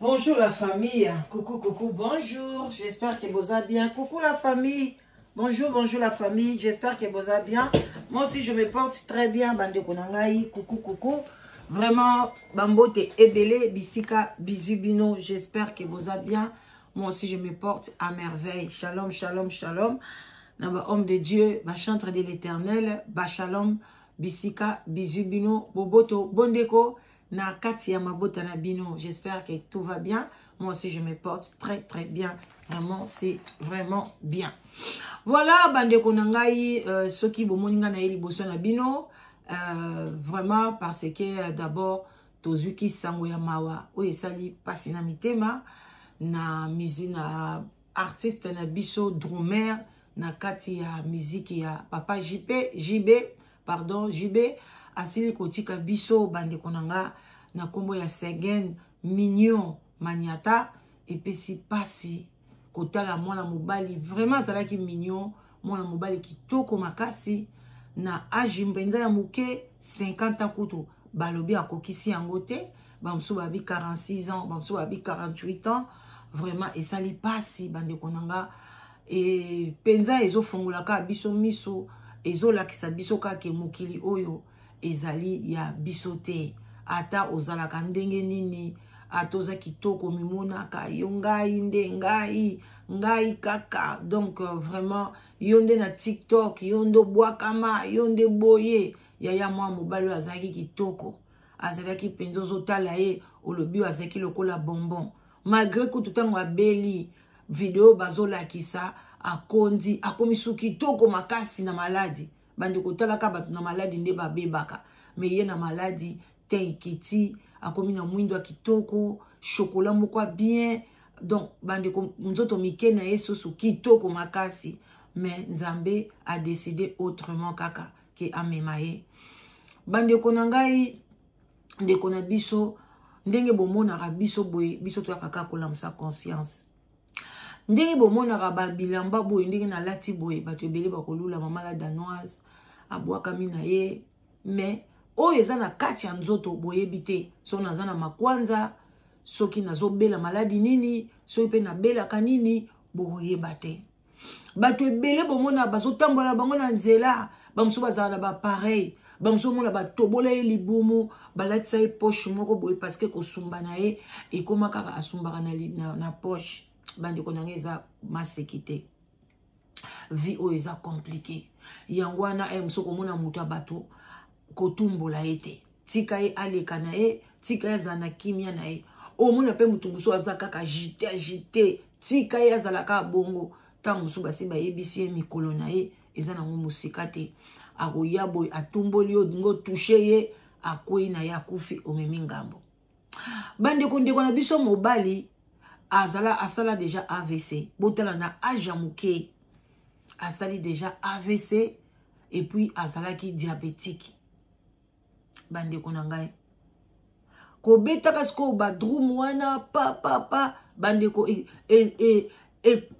Bonjour la famille, coucou coucou, bonjour, j'espère que vous allez bien. Coucou la famille, bonjour bonjour la famille, j'espère que vous allez bien. Moi aussi je me porte très bien, bandeko na ngai, coucou coucou. Vraiment, bambote ebele, bisika, bisous bino, j'espère que vous allez bien. Moi aussi je me porte à merveille. Shalom, shalom, shalom. Na ba homme de Dieu, ba chantre de l'éternel, ba shalom, bisika, bisous bino, boboto, bondeko. Na kati ya mabota na bino, j'espère que tout va bien. Moi aussi je me porte très très bien, vraiment c'est vraiment bien. Voilà bandeko na ngai, soki bomoni nga na ye liboso na bino, vraiment parce que d'abord tozwiki sango ya mawa oyo esali pasi na mitema na mizi na artiste na biso drummer na kati ya miziki ya papa JP, JB, pardon, JB asili kotika biso bandeko na nga na kombo ya Segen Mignon Maniata. Epesi pasi kotala mwana mobali, vraiment azalaki mignon, mwana mobali kitoko makasi na age mpenza ya moke, 50 ans kutu balobi akokisi yango te, bamosusu babi 46 ans, bamosusu babi 48 ans. Vraiment esali pasi bandeko na nga, e mpenza ezofungolaka biso miso, ezolakisa biso kaka mokili oyo ezali ya biso te. Ata ozalaka ndenge nini, ata oza kitoko, mimonaka yo ngai nde ngai ngai kaka. Donc vraiment yo nde na TikTok, yo nde obwakama, yo nde boye. Yaya mwa mobali oyo azalaki kitoko, azalaki mpenza ozotala ye olobi oyo azalaki lokola bonbon, malgré kutu ntango abeli video bazolakisa akondi, akomi su kitoko makasi na maladi. Bandeko otalaka bato na maladi nde babebaka, me ye na maladi te ekiti, akomi na mwindo ya kitoko, chocolat moko ya bien. Donc bandeko nzoto mike na ye susu kitoko makasi, mais Nzambe a décidé autrement kaka ke amema ye. Bandeko na ngai, ndeko na biso, ndenge bomonaka biso boye, biso toyaka kaka kolamusa conscience. Ndenge bomonaka babilamba boye, ndenge nalati boye, bato ebele bakolula mama la danoise abwakami na ye, mais oyo eza na kati ya nzoto boyebi te. Soki naza na makwanza, soki nazobela maladi nini, soki mpe nabelaka nini, bokoyeba te. Bato ebele bomona bazotambola bango na nzela, bamosusu bazala na bapareil, bamosusu omona batobola ye libumu, balatisa ye poche moko boye parce que kosumba na ye ekóma kaka asumbaka na poche. Bandeko na ngai, eza maseki te, vie oyo eza compliqué. Yango wana mosusu komona moto ya bato kotumbola ye te, tika ye aleka na ye, tika ye azala na kimia na ye. Omona mpe moto mosusu aza kaka agité agité, tika ye azala kaka bongo. Ntango mosusu basi bayebisi ye mikolo na ye eza nango mosika te, akoya boye atumboli yo, olingi otouche ye, akwei na ye, akufi, omemi ngambo. Bandeko, ndeko na biso mobali azala asala déjà AVC. Botala na age ya moke asali déjà AVC, et puis azalaki diabétique. Bandeko na ngai, kobetaka sikoyo badrum wana pa pa pa, bandeko,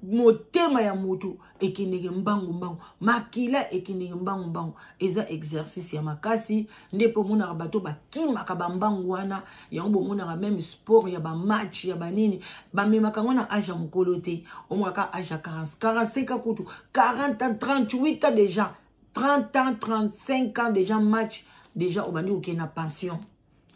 motema ya motu ekendeke mbangu mbangu, makila ekendeke mbangu mbangu. Eza exercice ya makasi nde mpo omonaka bato bakimaka bambangu wana. Yango bomonaka même sport ya bamatch ya banini, bamemaka yango na age ya mokolo te. Omonaka age ya 40, 45, kutu 40 ans, 38 ans déjà, 30 ans, 35 ans déjà, match déjà obandi kokende na pension.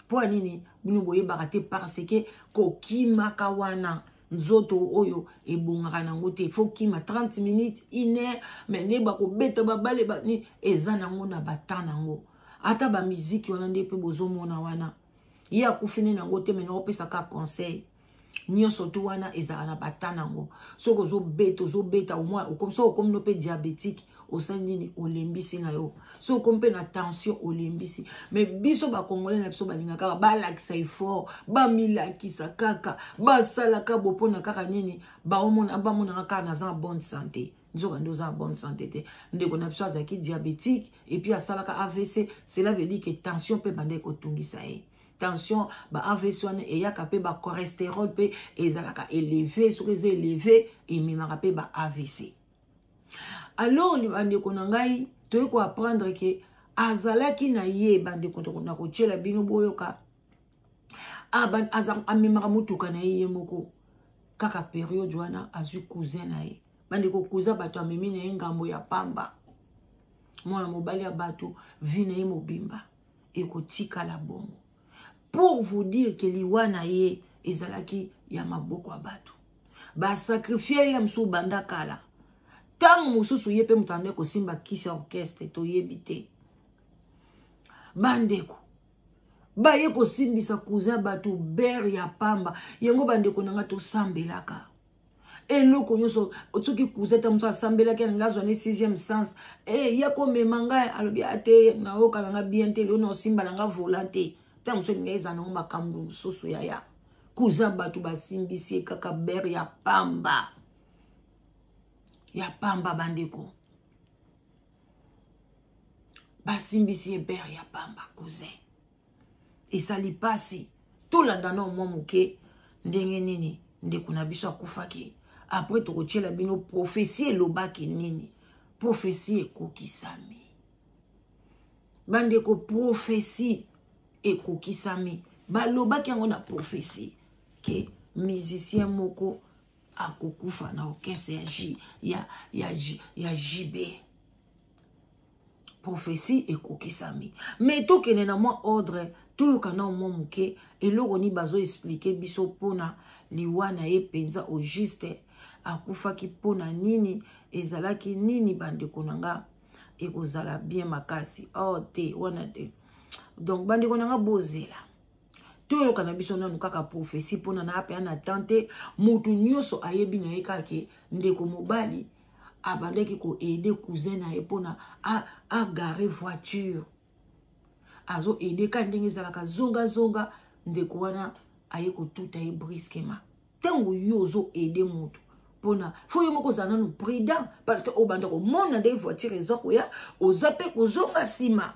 Mpo ya nini? Bino boyebaka te, parce que kokimaka wana nzoto oyo ebongaka nango te. Faut kima 30 minutes, une heure, mais nde bakobeta babale ni eza nango na batan nango. Ata bamiziki wana nde mpe bozomona wana, ye akufi nde nango te, mais naopesaka conseil nyonso tu wana ezalaka na batan nango. Soki ozobeta, ozobeta, soki okomi no mpe diabétique, osali nini? Olembisi na yo. Soki okomi mpe na tension, olembisi. Mais biso bakongolais na biso balingaka kaka balakisa effort, bamilakisa kaka, basalaka bo mpona kaka nini? Bamonaka kaka naza na bonne santé, nzoka nde oza na bonne santé te. Ndeko na biso azalaki diabétique et puis asalaka AVC, cela veut dire que tension mpe bandaki kotungisa ye. Tension, ba AVC wana eyaka mpe bacholestérol mpe ezalaka élevé. Soki eza élevé, ememaka mpe ba AVC. Alors bandeko na ngai, toyei koapprendre ke azalaki na ye, bandeko, na kotiela bino boyoka. Amemaka motuka na ye ye moko. Kaka periode wana azwi cousin na ye. Bandeko, cousin bato amemi na ye ngambo ya pamba. Mwana mobali ya bato, vie na ye mobimba ekotikala bongo. Pour vous dire que liwa na ye ezalaki ya maboko ya bato. Basacrifier ye mosusu banda kala. Ntango mosusu ye mpe moto ande kosimba kisi ya orchestre, toyebi te. Bandeko, baye kosimbisa cousin bato bere ya pamba. Yango bandeko na nga, tosambelaka eloko nyonso. Soki cousin ta mosusu asambelaki, alingi azwa ne sixième sens, e ya komema ngai, alobi ate nayoka na nga bien te, lelo na osimba na nga volant te. Ntango mosusu elingi eza nango makambo mosusu. Yaya, cousin bato basimbisi ye kaka bere ya pamba, ya pamba. Bandeko, basimbisi ye bere ya pamba, cousin. Esali mpasi. Tolanda na mwa moke ndenge nini ndeko na biso akufaki. Après tokotiela bino prophétie elobaki nini. Prophétie ekokisami, bandeko, prophétie ekokisami. Balobaki yango na prophétie ke musicien moko akokufa na orchestre ya, J, ya, ya, ya JB. Prophétie ekokisami. Mais tokende na mwa ordre, toyoka na mwa moke eloko nini bazoexpliquer biso mpona liwa na ye mpenza. Au juste akufaki mpona nini? Ezalaki nini? Bandeko na nga, ekozala bien makasi. Oh te, wana te. Donc bandeko na nga, bozela toyoka na biso nanu kaka prophétie, mpona na ape ana tan te. Motu nyonso ayebi na ye kaka ndeko mobali abandaki koaider cousin na ye mpona agarer voiture. Azoaider ka ndenge ezalaka zongazonga, ndeko wana aye kotuta ye brusquement. Ntango yo ozoaider motu mpona faut yo moko ozala nanu prudent, parce que obanda komona nde voiture eza koya, oza mpe kozonga nsima.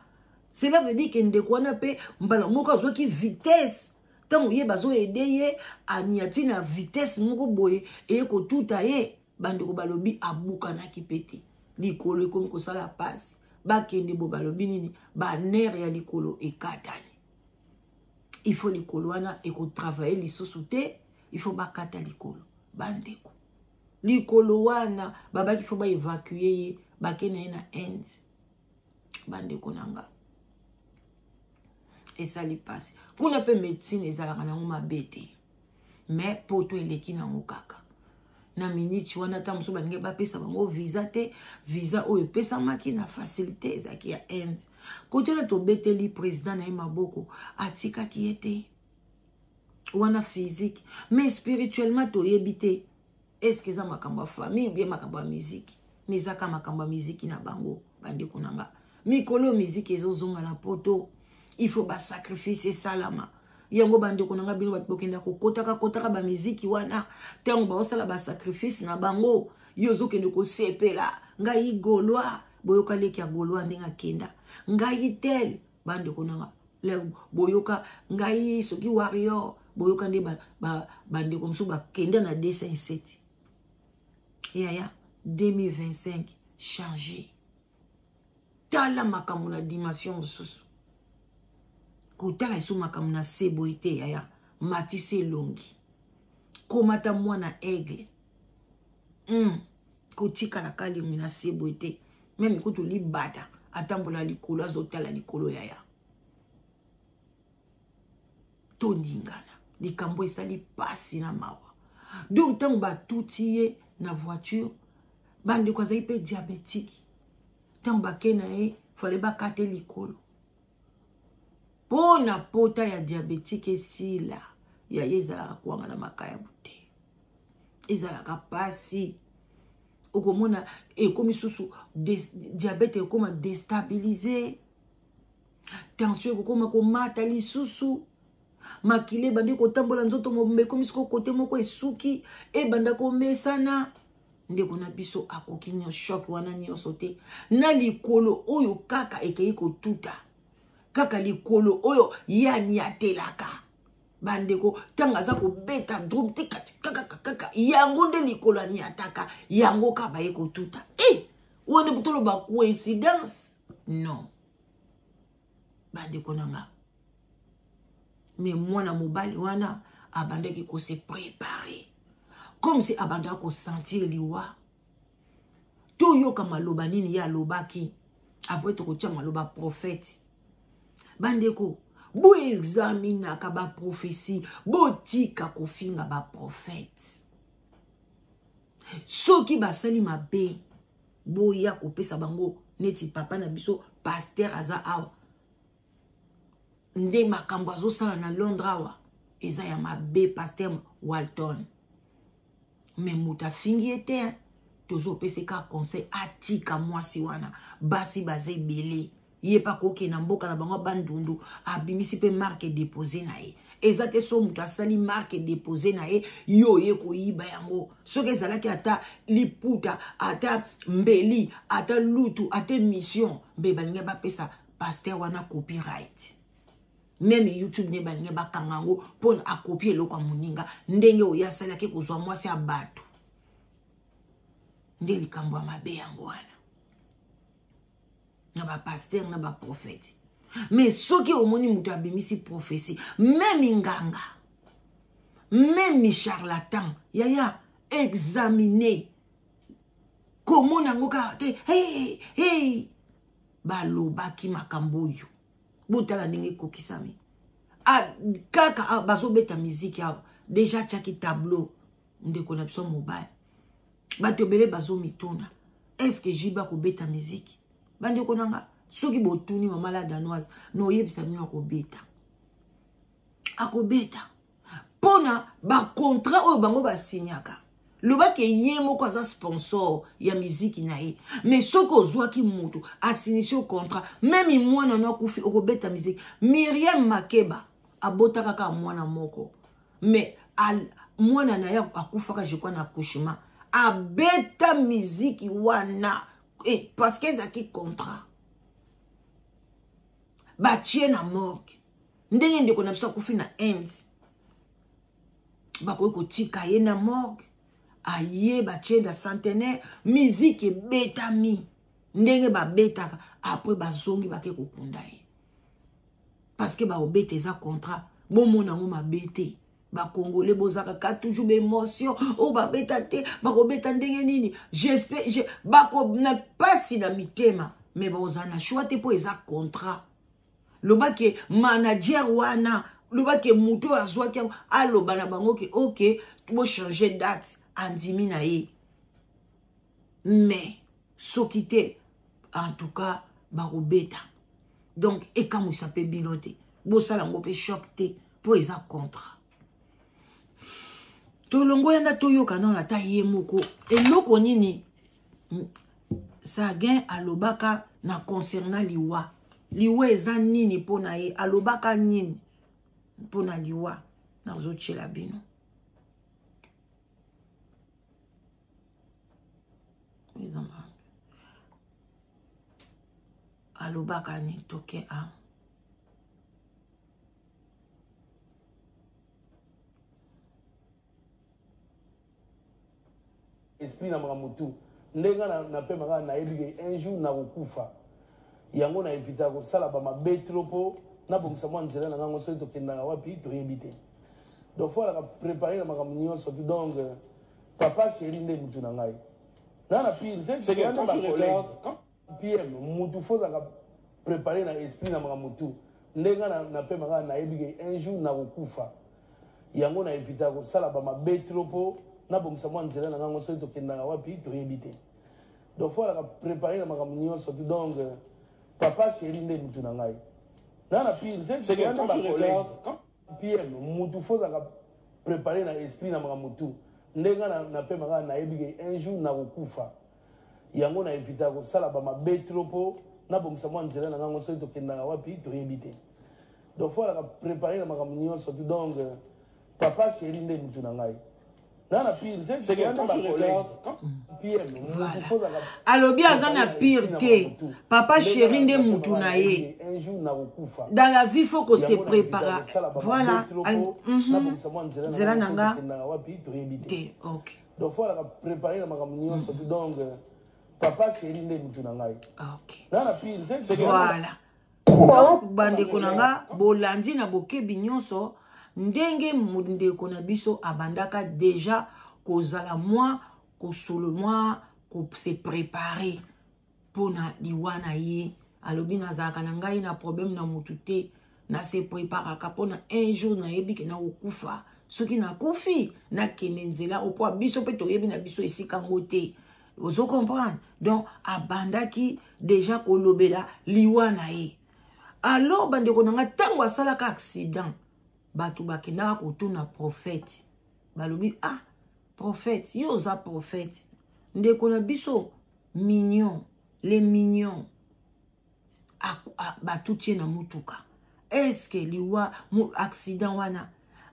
Cela veut dire ke ndeko wana mpe mbala moko azwaki vitesse. Ntango ye bazoaider ye, aniati na vitesse moko boye, eye kotuta ye. Bandeko balobi abukanaki mpe te, likolo ekomi kosala mpasi. Bakende bo balobi nini? Banerfs ya likolo ekatani. Il faut likolo wana ekotravailler lisusu te, il faut bakata likolo. Bandeko, likolo wana babaki faut baévacuer ye, bake na ye na Inde. Bandeko na nga, esali mpasi. Kuna mpe médecine ezalaka nango mabe te, mais poto eleki nango kaka na miniti wana. Ata mosusu balingi bapesa bango visa te. Visa oyo epesamaki na facilité ezalaki ya Inde. Kote wana tobeteli président na ye maboko, atikaki ye te wana physique, mais spirituellement toyebi te est-ce eza makambo ya famille bien makambo ya miziki. Mais ezaka makambo ya miziki na bango. Bandeko na nga, mikolo miziki ezozonga na poto, il faut basacrifice esalama. Yango bandeko na nga, bino bato bokenda kokotaka kotaka bamiziki wana, ntango baosala basacrifice na bango, yo ozokende kosepela: "Ngai Gaulois." Boyoka leki ya Gaulois ndenge akenda: "Ngai tel." Bandeko na nga, boyoka: "Ngai soki warrior." Boyoka nde bandeko mosusu bakenda na 207. Yaya, 2025 change, tala makambo na dimension mosusu. Kotala eso makambo na se boye te. Yaya, matisa elongi, komata mwana aigle. Kotikala kalimi na se boye te. Même kutu libata atambola likolo, azotala likolo. Yaya, toningana. Likambo esali pasi na mawa. Donc ntango batuti ye na voiture, bandeko, azali mpe diabétique. Ntango bake na ye, fallait bakate likolo mpo na pota ya diabétique esila. Ya ye ezalaka kwanga na makayabu te, ezalaka pasi. Okomona ekomi susu diabète, ekóma déstabilisé, tension ekokóma komata lisusu, makila ebandi kotambola nzoto mobimba, ekomi siko kote moko esuki, ebanda komesana. Ndeko na biso akoki choc wana nyonso te na likolo oyo kaka ekei kotuta kaka likolo oyo ye aniatelaka. Bandeko, ntango aza kobeta drum te kaka kaka yango nde likolo aniataka yango kaka baye kotuta. E wana toloba coïncidence? Non, bandeko na nga. Mais mwana mobali wana abandaki kose préparer comme si abandaki kosentir liwa. Toyoka maloba nini ye alobaki après tokotia maloba prophète. Bandeko, boexaminaka baprophétie, botika kofinga baprophète. Soki basali mabe, boya kopesa bango neti papa na biso pasteur aza awa nde makambo azosala na Londres awa eza ya mabe, pasteur Walton. Mais moto afingi ye te, tozopesa kaka conseil atika mwasi wana. Basi baza ebele, ye mpe akokende na mboka na bango Bandundu, abimisi mpe marque déposée na ye. Eza te so moto asali marque déposée na ye, yo oye koyiba yango. Soki ezalaki ata liputa, ata mbeli, ata lutu, ata mission, mbe balingi bapesa pasteur wana copyright. Même YouTube nde balingi bakanga yango mpona akopie eloko ya moninga. Ndenge oyo asalaki kozwa mwasi ya bato nde likambo ya mabe yango wana na bapasteur na baprofete. Mais soki omoni moto abimisi prophétie, même nganga, même charlatan, yaya, examine. Komona yango kaka te, hey, hey. Balobaki makambo oyo, botala ndenge ekokisami. Kaka bazobeta miziki awa, déjà atiaki tableau. Ndeko na biso mobali, bato ebele bazomituna: est-ce JB akobeta miziki? Bandeko na nga, soki botuni mama la Danoise na oyebisa bino, akobeta, akobeta mpona bacontrat oyo bango basinyaka. Lobaki ye moko aza sponsor ya miziki na ye. Mais soki ozwaki moto asinisi yo contrat, même mwana no akufi, okobeta miziki. Miriam Makeba abotaka kaka mwana moko, mais mwana na ye akufaka, je crois, na accouchement. Abeta miziki wana parce que ezalaki contrat batie na morgue. Ndenge ndeko na biso akufi na Inde, bakoki kotika ye na morgue, aye batie na centenaire, miziki ebetami ndenge babetaka, après bazongi bake kokunda ye parce que baobeta, eza contrat. Bomona yango mabe te. Bakongole bozalaka ka toujours baémotion oyo babeta te, bakobeta ndenge nini? J'espère bako na mpasi na mitema, mais bakozala na choix te mpo eza contrat. Lobaki manager wana, lobaki moto oyo azwaki yango, aloba na bango ke ok, bochange date, andimi na ye. Mais soki te, en tout cas bakobeta. Donc ekamwisa mpe bino te, bosala yango mpe choc te mpo eza contrat. Tolongo yanda, toyoka nano ata ye moko eloko nini Seguin alobaka na concernant liwa. Liwa eza nini mpo na ye? Alobaka nini mpo na liwa? Nazotiela bino. Eza alobaka nini? Toke a Esprit na makambo tu ndenge nga napema kaka, nayebi ke un jour nakokufa. Yango na evitaka kosala bamabe trop mpo nabongisa mwa nzela na ngango. Soki tokendaka wapi, toyebi te. Donc faut alaka préparé na makambo nyonso tu. Donc papa chéri nde mutu na ngai na pire te. PM mutu faut ozalaka préparé na esprit na makambo tu. Ndenge nga napema kaka, nayebi ke un jour nakokufa. Yango na evitaka kosala bamabe trop mpo nabongisa mwa nzela na ngango. Soki tokendaka wapi, toyebi te. Donc faut alaka préparé na makambo nyonso tu. Donc papa chéri nde mutu na ngai na pire te. PM mutu faut ozalaka préparé na esprit na makambo tu. Ndenge nga napema kaka, nayebi ke un jour nakokufa. Yango na evitaka kosala bamabe trop mpo nabongisa mwa nzela na ngango. Soki tokendaka wapi, toyebi te. Donc faut alaka préparé na makambo nyonso tu. Donc papa chéri nde mutu na ngai na pire te. PM. Alobi aza na pire te, papa chéri nde mutu na ye. Dans la vie, faut qu'on se prépare. Voilà, nzela na nga te, ok. Donc faut alaka préparé na makambo nyonso tu. Donc papa chéri nde mutu na ngai na pire te. Voilà. Donc bandeko na nga, bolandi na bokebi nyonso ndenge ndeko na biso abandaka deja kozala mwa kosolo, mwa kose préparer mpona liwa na ye. Alobi nazalaka na ngai na problème na motu te, na se préparaka mpona un jour nayebi ke nakokufa. Soki nakufi, nakende nzela opo biso mpe toyebi na biso esika ngo te. Ozo comprendre? Donc abandaki deja kolobela liwa na ye. Alors bandeko na nga, ntango asalaka accident, bato bakendaka kotuna prophète. Balobi: "Ah, prophète, yo oza prophète, ndeko na biso Mignon, le Mignon batuti ye na mutuka, eske liwa accident wana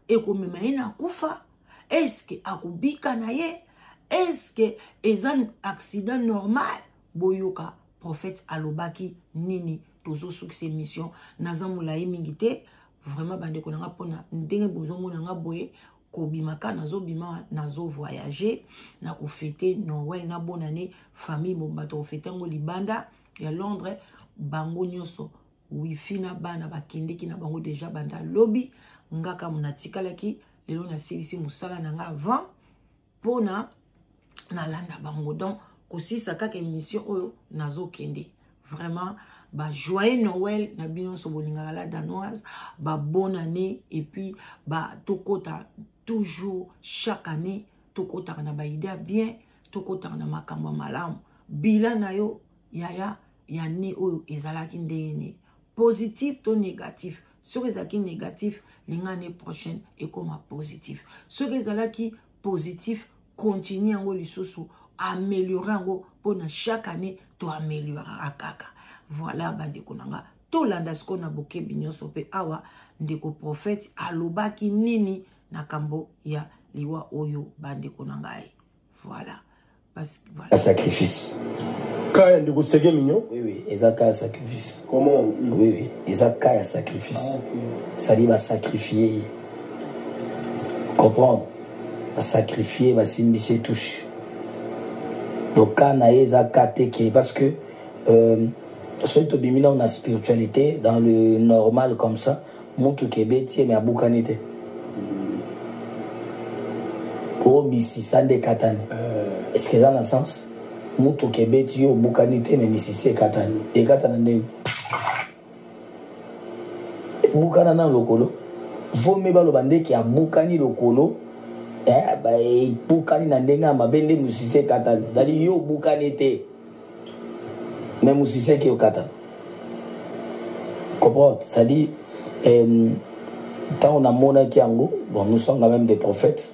ekomema ye na kufa? Eske akobika na ye? Eske eza accident normal?" Boyoka prophète alobaki nini. Tozosukisa émission, naza molai mingi te vraiment, bandeko na nga, mpona ndenge bozomona nga boye, kobimaka nazobima, nazovoyage na kofêter Noël na bonne année. Famille bato kofêter yango libanda ya Londres, bango nyonso, wifi na bana bakendeki na bango deja banda lobi. Nga kaka natikalaki. Lelo nasilisi mosala na nga avant mpona nalanda bango. Donc kosilisa kaka émission oyo, nazokende. Vraiment, ba joyeux Noël na bino nyonso bolingaka La Danoise, ba bonne année. Et puis ba tokota toujours chaque année, tokotaka na baidée bien, tokotaka na makambo ya malamu. Bilan na yo, yaya, ya ne oyo ezalaki ndenge nini? Positif to négatif? Soki ezalaki négatif, linga année prochaine ekóma positif. Soki ezalaki positif, continue yango lisusu, améliore yango, mpona chaque année toamélioraka kaka. Voilà, bandeko na nga, tolanda sikoyo na bokebi nyonso mpe awa ndeko prophète alobaki nini na kambo ya liwa oyo, bandeko na ngai. Voilà, parce que voilà. Sacrifice. Cas ya ndeko Sege Mignon? Oui, eza cas ya sacrifice. Comment? Oui, eza cas ya sacrifice. Ah, okay. C'est-à-dire basacrifie ye, comprendre, basacrifie, basimbisi ye touche. Donc cas na ye eza cas te ke parce que soki tobimi nao na spiritualité, dans le normal comme ça, mutuka ebeti ye me abukani te, po misisa nde ekatani. Est ce que eza na sens? Mutuka ebeti yo, obukani te, me misisi ekatani. Ekatana ndenge ebukana na lokolo, vomi baloba ndeke abukani lokolo, ebukani na ndenge ya mabe nde mosisi ekatani. Ezali yo obukani te, me mosisi eke okatana. Comprendre? C'est-à-dire, ntango namonaki yango, bon, nous sommes quand même des prophètes,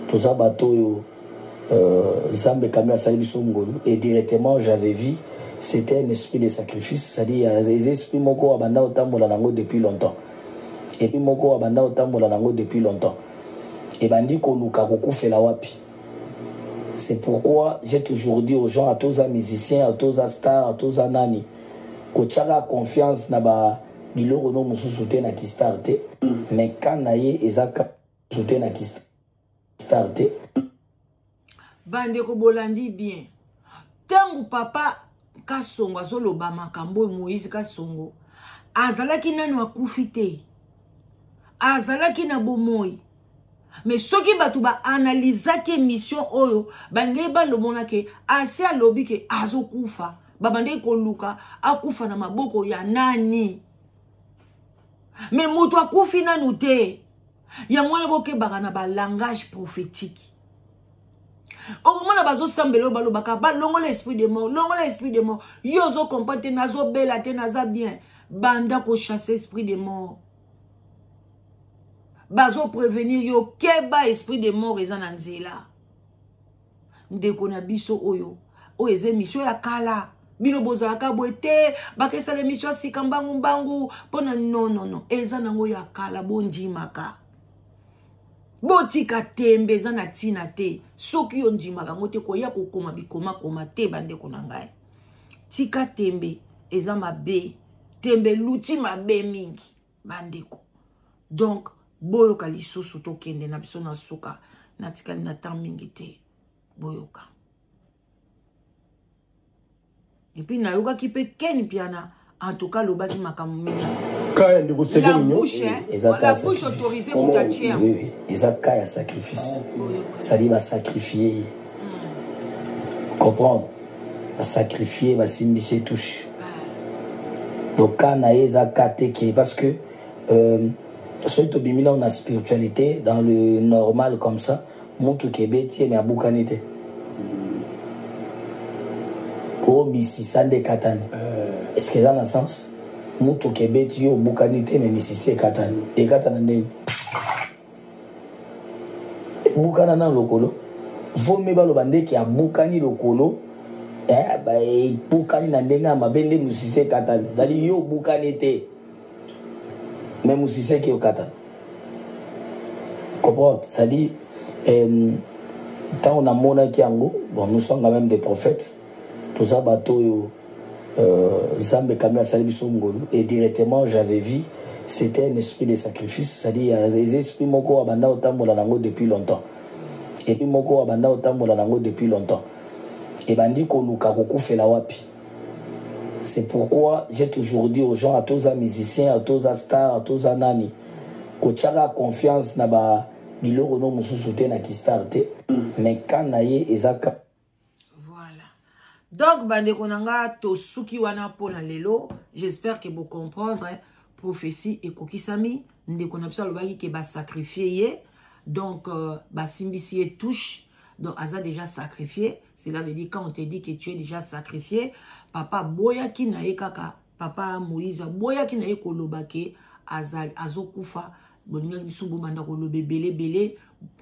toza bato oyo Nzambe quand même asali biso ngolu. Et directement j'avais vu, c'était un esprit de sacrifice, c'est-à-dire eza esprit moko abanda kotambola nango depuis longtemps, et puis moko abanda kotambola nango depuis longtemps, ebandi koluka kokufela wapi. C'est pourquoi j'ai toujours dit aux gens, ata oza musicien, ata oza star, ata oza nani, kotiaka confiance na ba biloko no mosusu te, na kistar te. Mais ka na ye eza ka mosusu te, na kistar te. Bandeko, bolandi bien ntango papa Kasongo azoloba makambo oyo. Moïse Kasongo azalaki nano akufi te, azalaki na bomoi. Mais soki bato baanalizaki émission oyo, balingaki balomona ke asi alobi ke azokufa, babandaki koluka akufa na maboko ya nani. Mais moto akufi nanu te. Yango wana bokebaka na balangage prophétique. Okomona bazosambela oyo balobaka balongola esprit de mort, longola esprit de mort. Yo ozocomprendre te, nazobela te, naza bien. Banda kochasse esprit de mort. Bazoprévenir yo, keba, esprit de mort eza na nzela. Ndeko na biso oyo, oyo eza émission ya kala. Bino bozalaka boye te, bakesala émission ya sika mbangu mbangu mpona non, non, non, eza nango ya kala. Bondimaka, botika tembe, eza na ntina te. Soki yo ndimaka yango te, koya kokoma bikomakoma te. Bandeko na ngai, tika tembe, eza mabe. Tembe eluti mabe mingi, bandeko. Donc boyoka lisusu, tokende na biso na suka, natikali na temps mingi te. Boyoka. Et puis nayokaki mpe Ken Piana. En tout cas alobaki makambo mingi. Cas ya ndeko Seguin La Mignon. bouche, hein? Eza La cas ya bouche sacrifice. autorisée moto atie yango. Oui, oui, eza cas ya sacrifice. C'est-à-dire ba sacrifier ye. Comprendre? Ba sacrifier, basimbisi ye touche. Donc cas na ye eza cas te ke parce que euh, soki tobimi nao na spiritualité dans le normal comme ça mutuka ebeti ye mais abukani te po misisa nde ekatani est ce que eza na sens mutuka ebeti yo obukani te mais misisa ekatani ekatana ndenge ebukana na lokolo vomi baloba ndeke abukani lokolo eh, ebukani na ndenge ya mabe nde mosisa ekatani ezali yo obukani te mais mosisa eke okatana comprendre c'est-à-dire ntango namonaki yango bon nous sommes quand même des prophètes toza bato oyo euh, nzambe kami asali biso ngolu et directement j'avais vu c'était un esprit de sacrifice c'est-à-dire eza esprit moko abanda kotambola nango depuis longtemps et puis moko abanda kotambola nango depuis longtemps ebandi koluka kokufela wapi c'est pourquoi j'ai toujours dit aux gens atoza musicien atoza star atoza nani kotiaka confiance na ba biloko no mosusu te na kistar te mais ka na ye eza ka voilà donc bandeko na nga tosuki wana mpo na lelo j'espère que bocomprendre prophétie ekokisami ndeko na biso alobaki ke basacrifie ye donc euh, basimbisi ye touche donc aza déjà sacrifié cela veut dire quand on te dit que tu es déjà sacrifié papa aboyaki na ye kaka papa moïse aboyaki na ye koloba ke azokufa bolingaki biso bobanda koloba ebele ebele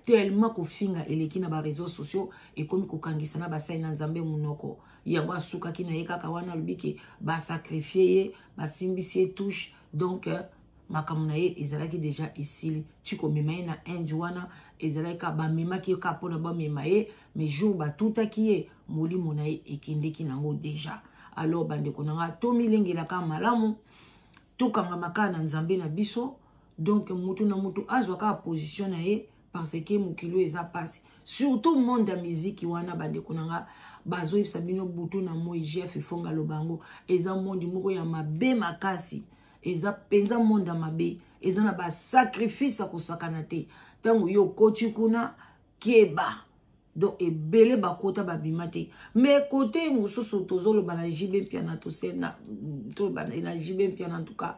tellement kofinga eleki na bareseau sociaux ekomi kokangisa na basali na nzambe monoko yango asukaki na ye kaka wana alobi ke basacrifie ye basimbisi ye touche donc euh, makambo na ye ezalaki deja esili ti komema ye na inde wana ezalaki kaka bamemaki ye kaka mpona bamema ye mais jour batutaki ye molimo na ye ekendeki nango deja alors bandeko na nga tomilengelaka malamu tokangama kaka na nzambe na biso donc mutu na mutu azwa kaka position na ye parce que mokili oyo eza mpasi surtout monde ya miziki wana bandeko na nga bazoyebisa bino butu na moi jef ifonga aloba yango eza monde moko ya mabe makasi eza mpenza monde ya mabe eza na basacrifice ya kosakana te ntango yo okoti kuna keba donc ebele bakota babima te mais kote mosusu tozoloba na jb mpiana tose na toloba na jb mpiana en tout cas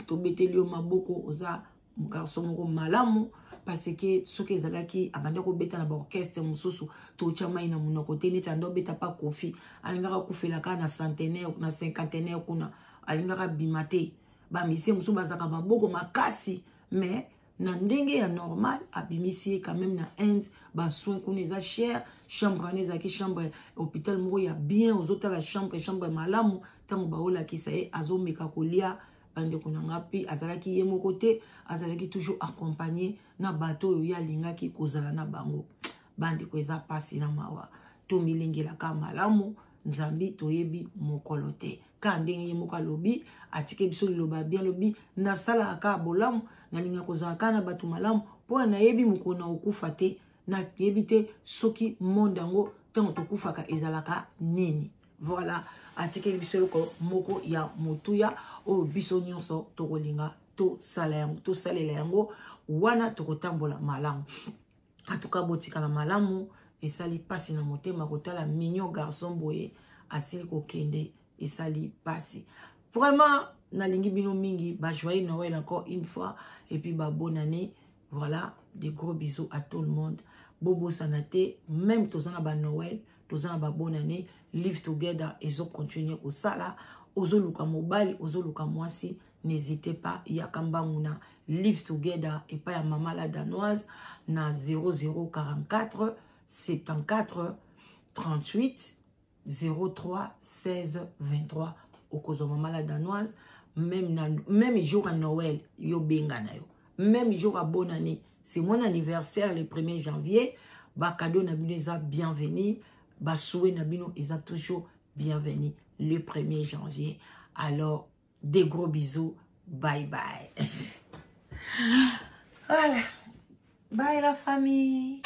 tobeteli yo maboko oza garçon moko malamu parce que soki ezalaki abandi kobeta na baorchestre mosusu totya mai na monoko te neti anda obeta pa kofi alingaka kufela kaka na centenaire na cinquantenaire kuna alingaka bima te bamisie mosusu bazalaka maboko makasi mais na ndenge ya normal abimisi ye quand même na Inde ba soins kuna eza cher chambre wana ezalaki chambre hôpital moko ya bien ozotala chambre chambre malamu ntango baolakisa ye azomeka kolia bandeko na nga mpe azalaki ye moko te azalaki toujours accompagné na bato oyo ye alingaki kozala na bango bandeko eza mpasi na mawa tomilengelaka malamu nzambe toyebi mokolo te kaka ndenge ye moko alobi atike biso liloba bien alobi nasalaka kaka bolamu nalinga kozala kaka na bato malamu mpo nayebi mokolo na kokufa te nayebi te soki monde yango ntango tokufaka ezalaka nini voilà atikeli biso eloko moko ya motuya oyo biso nyonso tokolinga tosala yango tosalela yango wana tokotambola malamu atuka botikala malamu esali mpasi na motema kotala mignon garçon boye asili kokende esali mpasi vraiment nalingi bino mingi ba joyeux noël encore une fois et puis ba bonne année voilà des gros bisous à tout le monde bobosana te même toza na ba noël toza na ba bonne année live together ezo continuer kosala ozoluka mobali ozoluka mwasi n'hésitez pas yaka mbangu na live together epai ya mama la danoise na 0044 74 38 03 16 23 okozwa mama la danoise même, na, même jour ya noël yo benga na yo même jour ya bonne année c'est mon anniversaire le 1er janvier bakado na bino eza bienvenu basouhait na bino eza toujours bienvenu le 1er janvier alors des gros bisous bye bye voilà bye la famille.